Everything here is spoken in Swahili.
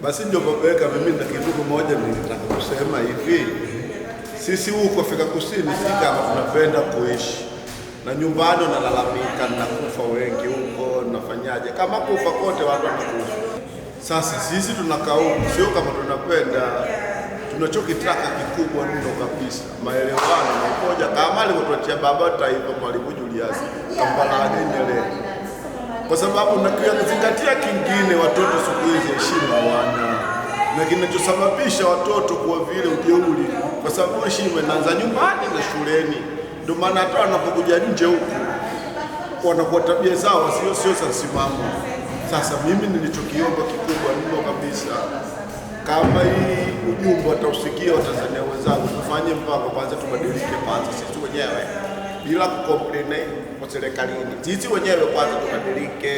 Basi ndio babeka, mimi na kitu kimoja nilitaka kusema hivi, sisi huko Afrika Kusini si kama tunapenda kuishi na nyumbani, wanalalamika nakufa wengi huko, nafanyaje? Kama kufa kote watu wanakufa. Sasa sisi tunakaa huku, sio kama tunapenda. Tunachokitaka kikubwa ndio kabisa maelewano na umoja, kama alivyotuachia baba taifa Mwalimu Julius Kambarage Nyerere, kwa sababu nakizingatia kingine, watoto siku hizi heshima hawana, na kinachosababisha watoto kuwa vile ujeuri, kwa sababu heshima inaanza nyumbani na shuleni. Ndio maana hata wanapokuja nje huku wanakuwa tabia zao sio za msimamo. Sasa mimi nilichokiomba kikubwa mno kabisa, kama hii ujumbe watausikia Watanzania wenzangu, tufanye mpango kwanza, tubadilike kwanza sisi wenyewe bila kucomplain kwa serikalini. Sisi wenyewe kwanza tubadilike.